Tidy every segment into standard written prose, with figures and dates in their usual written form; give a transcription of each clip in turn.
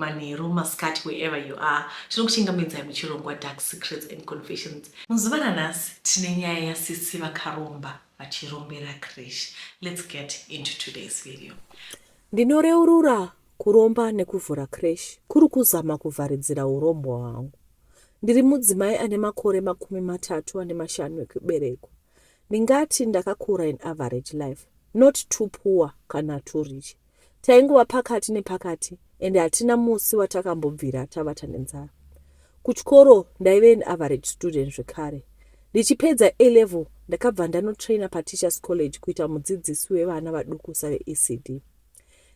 Manheru, masikati, wherever you are, tinokuchingamidzai muchirongwa Dark Secrets and Confessions. Muzuva ranhasi tine nyaya yasisi vakaromba vachirombera creche. Let's get into today's video. Ndinoreurura kuromba nekuvhura creche kuri kuzama kuvharidzira hurombwa hwangu. Ndiri mudzimai ane makore 35 ekuberekwa. Ndingati ndakakura in average life, not too poor kana too rich. Taingova pakati nepakati ende hatina musi watakambobvira tavata nenzara. Kuchikoro ndaive an average student zvekare. Ndichipedza A-level ndakabva ndanotrainer paTeachers College kuita mudzidzisi wevana vadukusa veECD.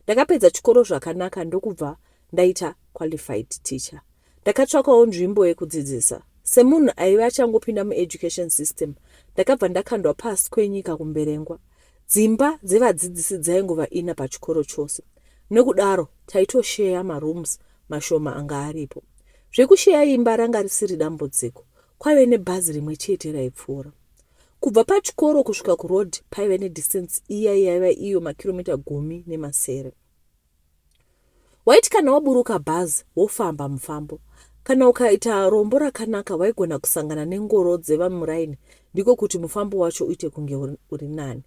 Ndakapedza chikoro zvakanaka ndokubva ndaita qualified teacher. Ndakatsvakawo nzvimbo yekudzidzisa. Semunhu aive achangopinda mueducation system, ndakabva ndakandwa pasi kwenyika kuMberengwa. Dzimba dzevadzidzisi dzaingova ina pachikoro chose. Nokudaro taitosheya marooms mashoma anga aripo. Zvekusheya imba ranga risiri dambudziko. Kwaive nebhazi rimwe chete raipfuura. Kubva pachikoro kusvika kuroad paive nedistance iya yaiva iyo makiromita 17. Waiti kana waburuka bhazi wofamba mufambo. Kana ukaita rombo rakanaka waigona kusangana nengoro dzevamuraini ndiko kuti mufambo wacho uite kunge uri nani.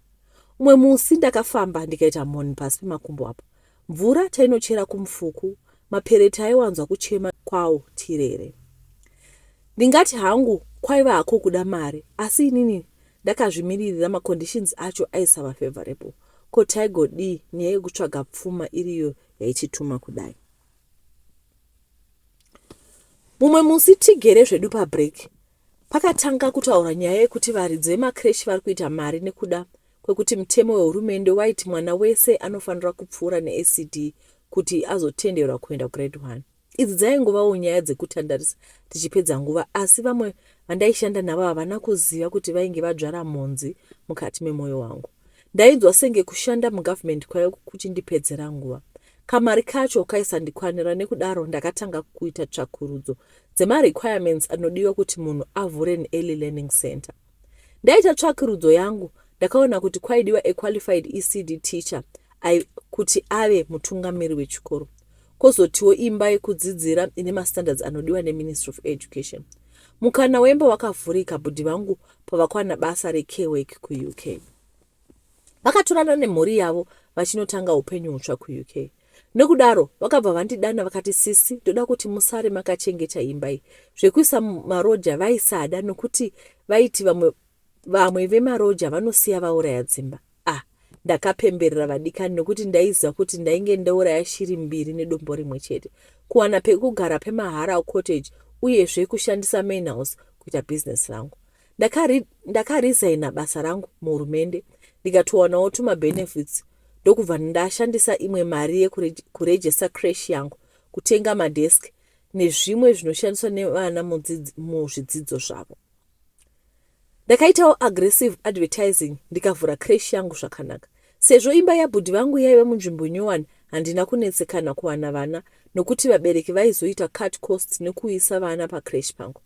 Umwe musi ndakafamba ndikaita mhoni pasi pemakumbo apo. Mvura tainochera kumufuku, mapere taiwanzwa kuchema kwawo tirere. Ndingati hangu kwaiva hako kuda mari asi inini ndakazvimiririra maconditions acho aisava favourable. Ko taigodii nyaya yekutsvaga pfuma iriyo yaitituma kudai. Mumwe musi tigere zvedu pabreak pakatanga kutaurwa nyaya yekuti varidzi vemacreche vari kuita mari nekuda kwekuti mutemo wehurumende waiti mwana wese anofanira kupfuura neECD kuti azotenderwa kuenda kugrade 1. Idzi dzaingovawo nyaya dzekutandarisa tichipedza nguva asi vamwe vandaishanda navo havana kuziva kuti vainge vadzvara mhonzi mukati memoyo wangu. Ndainzwa senge kushanda mugovernment kwaive kuchindipedzera nguva. Kamari kacho kaisandikwanira nekudaro ndakatanga kuita tsvakurudzo dzemarequirements anodiwa kuti munhu avhure an early learning center. Ndaita tsvakurudzo yangu ndakaona kuti kwaidiwa a qualified ECD teacher kuti ave mutungamiri wechikoro. Kwozotiwo imba yekudzidzira ine mastandards anodiwa neMinistry of Education. Mukana wemba wakavhurika bhudhi vangu pavakawana basa recare work kuUK. Vakatorana nemhuri yavo vachinotanga upenyu hutsva kuUK. Nokudaro vakabva vandidana vakati sisi ndoda kuti musare makachengeta imba iyi. Zvekuisa maroja vaisada nokuti vaiti vamwe vamwe vemaroja vanosiya vauraya dzimba. Ah, ndakapemberera vadikani nokuti ndaiziva kuti ndainge ndauraya shiri mbiri nedombo rimwe chete. Kuwana pekugara pemahara cottage uyezve kushandisa main house kuita business rangu. Ndakarizaina basa rangu muhurumende ndikatowanawo tumabenefits ndokubva ndashandisa imwe mari yekurejista creche yangu kutenga madesk nezvimwe zvinoshandiswa nevana muzvidzidzo zvavo. Ndakaitawo aggressive advertising ndikavhura creche yangu zvakanaka. Sezvo imba yabhudhi vangu yaiva munzvimbo nyowani handina kunetsekana kuwana vana nokuti vabereki vaizoita cut costs nekuisa vana pacreche pangu.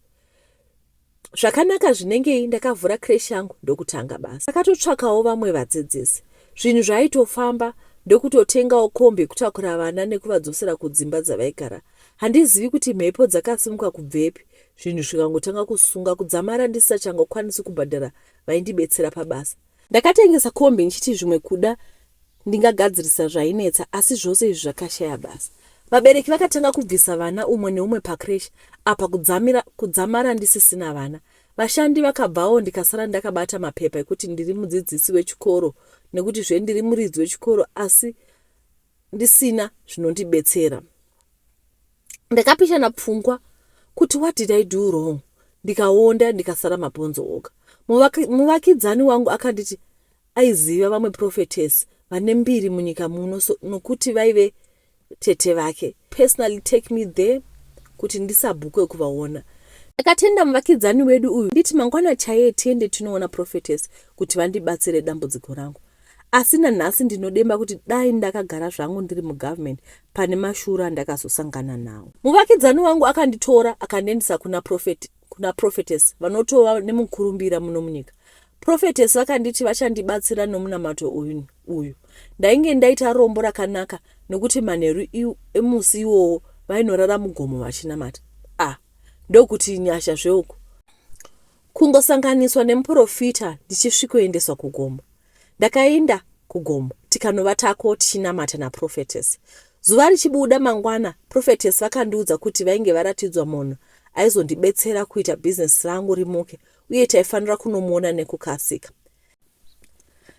Zvakanaka zvinengei ndakavhura creche yangu ndokutanga basa. Ndakatotsvakawo vamwe vadzidzisi. Zvinhu zvaitofamba ndokutotengawo kombi yekutakura vana nekuvadzosera kudzimba dzavaigara. Handizivi kuti mhepo dzakasimuka kubvepi zvinhu zvikangotanga kusunga kudzamara ndisisachangokwanisi kubhadhara vaindibetsera pabasa. Ndakatengesa kombi ndichiti zvimwe kuda ndingagadzirisa zvainetsa asi zvose izvi zvakashaya basa. Vabereki vakatanga kubvisa vana umwe neumwe pacreche apa kudzamara ndisisina vana. Vashandi vakabvawo ndikasara ndakabata mapepa ekuti ndiri mudzidzisi wechikoro nekutizve ndiri muridzi wechikoro asi ndisina zvinondibetsera. Ndakapishana pfungwa kuti what did I do wrong ndikaonda ndikasara mabhonzo oga. Muvakidzani wangu akanditi aiziva vamwe prophetess vane mbiri munyika muno so, nokuti vaive tete vake. Personally take me there kuti ndisabhukwe kuvaona. Ndakatenda muvakidzani wedu uyu nditi mangwana chaiye tiende tinoona prophetess kuti vandibatsire dambudziko rangu. Asi nanhasi ndinodemba kuti dai ndakagara zvangu ndiri mugovernment pane mashura andakazosangana nawo. Muvakidzani wangu akanditora akandiendesa kuna prophet, kuna prophetess vanotova nemukurumbira muno munyika. Prophetess vakanditi vachandibatsira nomunamato uyu. Ndainge ndaita rombo rakanaka nokuti manheru emusi iwowo Vainorara mugomo vachinamata. Ah, ndokuti nyasha zveuku. Kungosanganiswa nemuporofita ndichisvikoendeswa kugomo. Ndakaenda kugomo tikanovatako tichinamata naprophetess. Zuva richibuda mangwana prophetess vakandiudza kuti vainge varatidzwa munhu aizondibetsera kuita business rangu rimuke uye taifanira kunomuona nekukasika.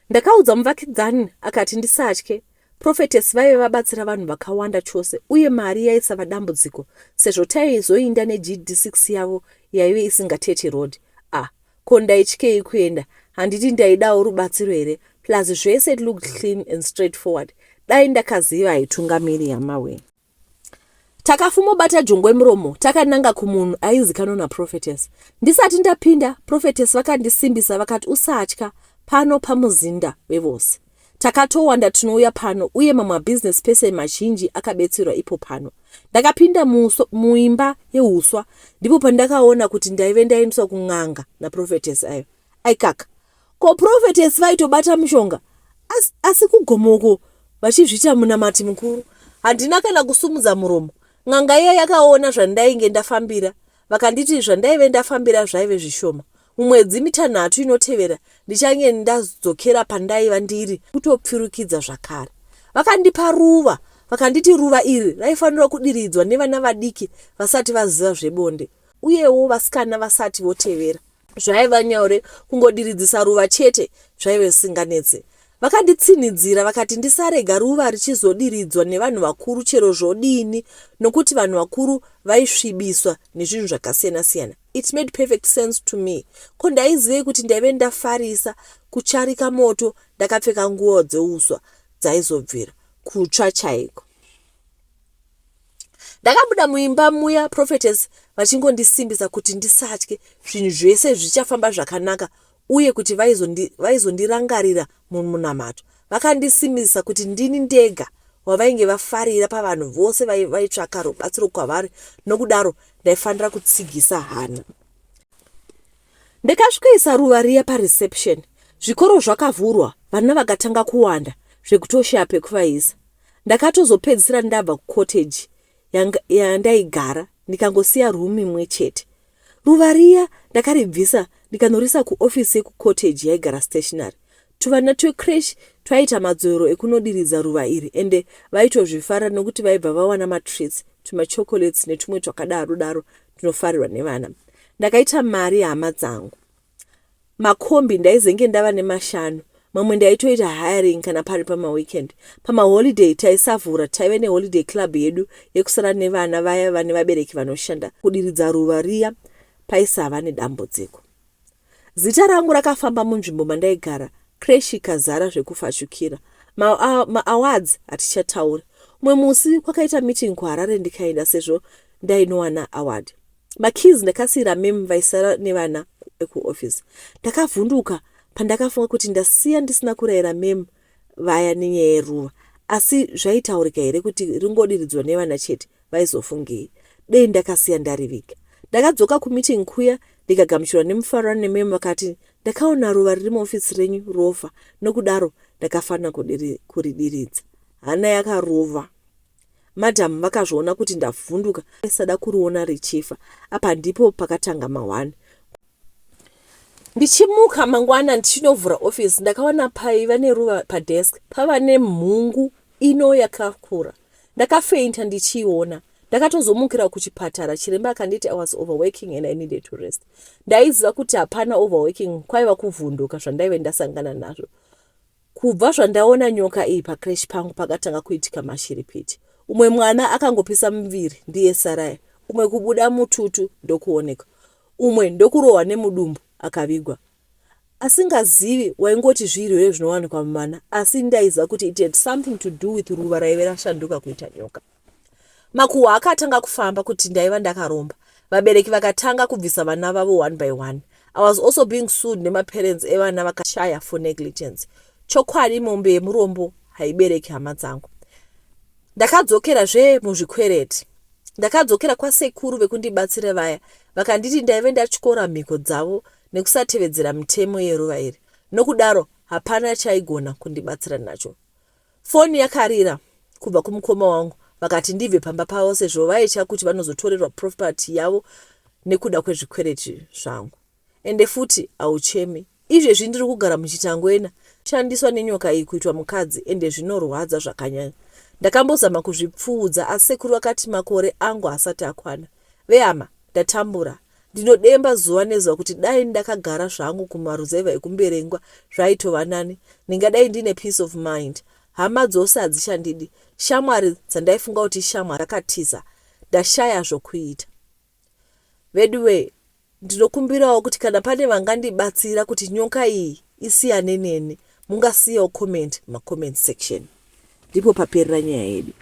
Ndakaudza muvakidzani akati ndisatye, prophetess vaive vabatsira vanhu vakawanda chose uye mari yaisava dambudziko sezvo taizoinda neGD6 yavo yaive isingatete road. Ah, ko ndaityei kuenda? Handiti ndaidawo rubatsiro here? Plus zvese it looked clean and straightforward. Dai ndakaziva haitungamiri hama wee. Takafumobata jongwe muromo takananga kumunhu aizikanwa naprophetess. Ndisati ndapinda, prophetess vakandisimbisa vakati usatya, pano pamuzinda wevose. Takatowanda tinouya pano uye mamwe mabusiness person mazhinji akabetserwa ipo pano. Ndakapinda muimba yeuswa ndipo pandakaona kuti ndaive ndaendeswa kun'anga naprophetess ayo. Aikaka. Ko prophetess vaitobata mushonga asi, asi kugomoko vachizviita munamati mukuru. Handina kana kusumudza muromo. N'anga iya yakaona zvandainge ndafambira vakanditi zvandaive ndafambira zvaive zvishoma. Mumwedzi mitanhatu inotevera ndichange ndadzokera pandaiva ndiri kutopfurikidza zvakare. Vakandipa ruva vakanditi ruva iri raifanirwa kudiridzwa nevana vadiki vasati vaziva zvebonde uyewo vasikana vasati votevera. Zvaiva nyore kungodiridzisa ruva chete zvaive zvisinganetse. Vakanditsinhidzira vakati ndisarega ruva richizodiridzwa nevanhu vakuru chero zvodini nokuti vanhu vakuru vaisvibiswa nezvinhu zvakasiyana siyana. It made perfect sense to me. Ko ndaizivei kuti ndaive ndafarisa kucharika moto ndakapfeka nguo dzeuswa dzaizobvira kutsva chaiko. Ndakabuda muimba muya prophetess vachingondisimbisa kuti ndisatye zvinhu zvese zvichafamba zvakanaka uye kuti vaizondirangarira mumunamato. Vakandisimbisa kuti ndini ndega wavainge vafarira pavanhu vose vaitsvaka rubatsiro kwavari nokudaro ndaifanira kutsigisa hana. Ndakasvikoisa ruva riya pareception. Zvikoro zvakavhurwa vana vakatanga kuwanda zvekutoshaya pekuvaisa. Ndakatozopedzisira ndabva kucottage yandaigara ndikangosiya room imwe chete. Ruva riya ndakaribvisa ndikanorisa kuoffice yekucottage yaigara stationary. Tuvana twecreche twaiita madzoro ekunodiridza ruva iri ende vaitozvifarira nokuti vaibva vawana matreats, tumachocolates netumwe twakadaro daro tunofarirwa nevana. Ndakaita mari hama dzangu. Makombi ndaizenge ndava nemashanu mamwe ndaitoita hiring kana pari pamaweekend. Pamaholiday taisavhura taive neholiday club yedu yekusara nevana vaya vane vabereki vanoshanda. Kudiridza ruva riya paisava nedambudziko. Zita rangu rakafamba munzvimbo mandaigara, creche ikazara zvekufashukira. Maawards hatichatauri. Umwe musi kwakaita meeting kuHarare ndikaenda sezvo ndainowana award. Makeys ndakasiira mem vaisara nevana ekuoffice. Ndakavhunduka pandakafunga kuti ndasiya ndisina kurayira mem vaya nenyaya yeruva. Asi zvaitaurika here kuti ringodiridzwa nevana chete? Vaizofungei? Dei ndakasiya ndariviga. Ndakadzoka kumeeting kuya ndikagamuchirwa nemufaro nemem vakati ndakaona ruva riri muofisi renyu rofa nokudaro ndakafanira kuridiridza. Hana yakarova. Madam vakazviona kuti ndavhunduka vaisada kuriona richifa. Apa ndipo pakatanga mahwani. Ndichimuka mangwana ndichinovhura office ndakawana paiva neruva padesk pava nemhungu ino yakakura. Ndakafeinta ndichiiona. Ndakatozomukira kuchipatara chiremba akanditi I was overworking and I needed to rest. Ndaiziva kuti hapana overworking kwaiva kuvhunduka zvandaive ndasangana nazvo. Kubva zvandaona nyoka iyi pacreche pangu pakatanga kuitika mashiripiti. Umwe mwana akangopisa muviri ndiye sarai, umwe kubuda mututu ndokuoneka, umwe ndokurohwa nemudumbu akavigwa. Asingazivi waingoti zvirwere zvinowanikwa mumana asi ndaiziva kuti it had something to do with ruva raive rashanduka kuita nyoka. Makuhwa akatanga kufamba kuti ndaiva ndakaromba. Vabereki vakatanga kubvisa vana vavo one by one. I was also being sued nemaparents evana vakashaya for negligence. Chokwadi mombe yemurombo haibereki hama dzangu. Ndakadzokera zve muzvikwereti. Ndakadzokera kwasekuru vekundibatsira vaya vakanditi ndaive ndatyora mhiko dzavo nekusatevedzera mitemo yeruva iri. Nokudaro hapana chaigona kundibatsira nacho. Foni yakarira kubva kumukoma wangu. Vakati ndibve pamba pavo sezvo vaitya kuti vanozotorerwa property yavo nekuda kwezvikwereti zvangu. Ende futi hauchemi. Izvezvi ndiri kugara muchitangwena shandiswa nenyoka iyi kuitwa mukadzi ende zvinorwadza zvakanyanya. Ndakambozama kuzvipfuudza asi sekuru vakati makore angu haasati akwana. Vehama, ndatambura. Ndinodemba zuva nezuva kuti dai ndakagara zvangu kumaruzevha ekuMberengwa zvaitova nani. Ndingadai ndine peace of mind. Hama dzose hadzichandidi. Shamwari dzandaifunga kuti ishamwari dzakatiza. Ndashaya zvokuita. Veduwee, ndinokumbirawo kuti kana pane vangandibatsira kuti nyoka iyi isiyane neni, mungasiyawo comment mumacomment section. Ndipo paperera nyaya yedu.